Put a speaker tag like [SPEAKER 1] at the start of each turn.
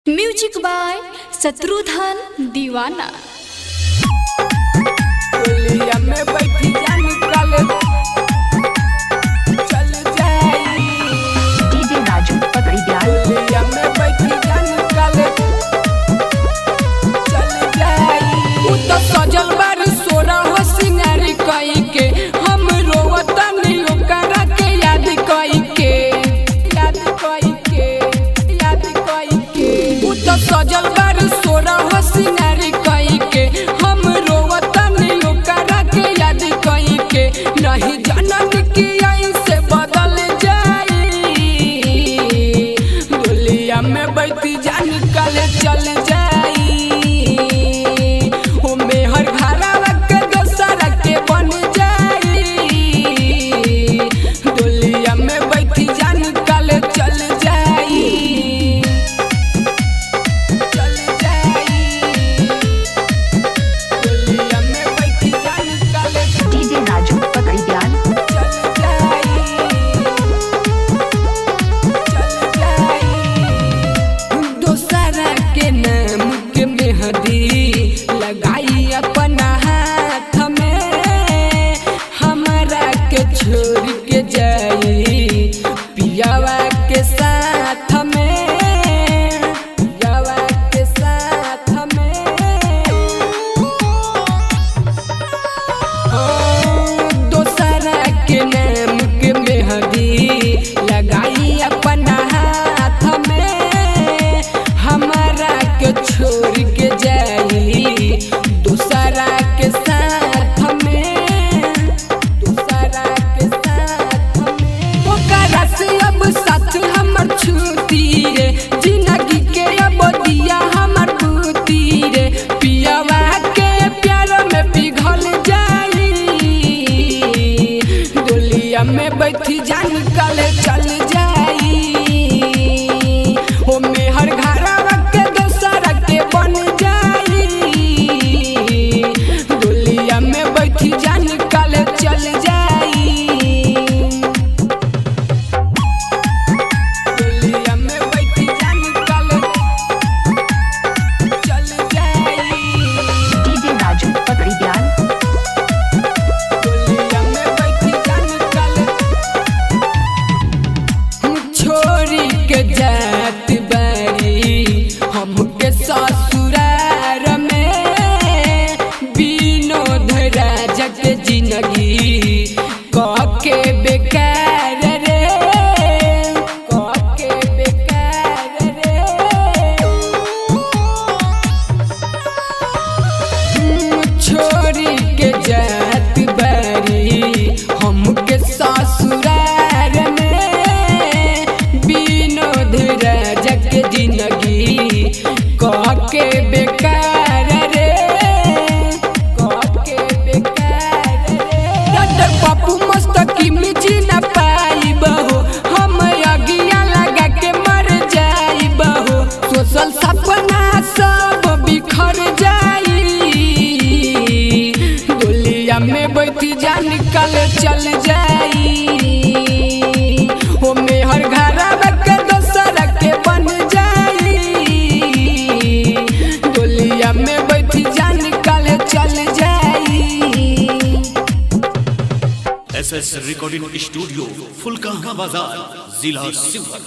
[SPEAKER 1] Music by Shatrughan दीवाना।
[SPEAKER 2] टोलिया में बैठी जान कल चल जाई।
[SPEAKER 3] डीजे राजू पकड़ी प्यार।
[SPEAKER 2] टोलिया में बैठी जान कल चल जाई। उ तो सजल बार सोरा हो सिंगारी कई के, हम रोवतनी ओकरा के याद कई के, याद कई के, याद कई के। उ तो सजल बार सोरा हो सिंगारी कई के, हम रोवतनी ओकरा के याद कई के। नहीं जनन की ऐसे बदल जाई, दुलिया में बैठी जान कल चल जाई। ओ मेहर घरवा के दोसरा के बन जाई, दुलिया में बैठी जान कल चल जाई, चल जाई। दुलिया में बैठी जान कल
[SPEAKER 3] डीजे राजू पकड़ी प्यार।
[SPEAKER 2] चल जाई, चल जाई। दोसरा के नाम के मेहंदी लगाई अपना हाथ में, हमरा के छोड़ के जाई पियावा के साथ में, पियावा के साथ में। दोसरा के नाम के मेहंदी लगाई अपना हाथ में, हमारा के छोड़ के जाई दूसरा के साथ में, दूसरा के साथ में। ओकरा से अब साथ हमर छूटी रे, जिंदगी के अब दिया हमर बूती रे। पियावा के प्यार में पिघल जाई, डोलिया में बैठी जान कल चल जाई। ओ मेहर घरवा के दोसरा के बन जाई, डोलिया में बैठी जान कल चल जाई। डोलिया में बैठी जान कल चल जाई।
[SPEAKER 3] डीजे राजू पकड़ी प्यार।
[SPEAKER 2] टोलिया में बैठी जान कल छोरी के जात बारी हमके ससुरार में, विनोद राजा के जिंदगी क के बेकार रे, क के बेकार रे। छोरी के जात बारी हमके ससुरार में, विनोद राजा के जिंदगी क के बेकार रे, क के बेकार रे। डॉक्टर पप्पू मस्तकी में जी ना पाई बहो, हम अगिया लगा के मर जाई बहो। सोशल सपना सब बिखर जाई, डोलिया में बैठी जान कल चल जाई। ओ मेहर घरवा के दोसरा के बन जाई, डोलिया में बैठी जान कल चल जाई।
[SPEAKER 4] S S recording studio, Phulkaha बाजार, जिला शिवहर।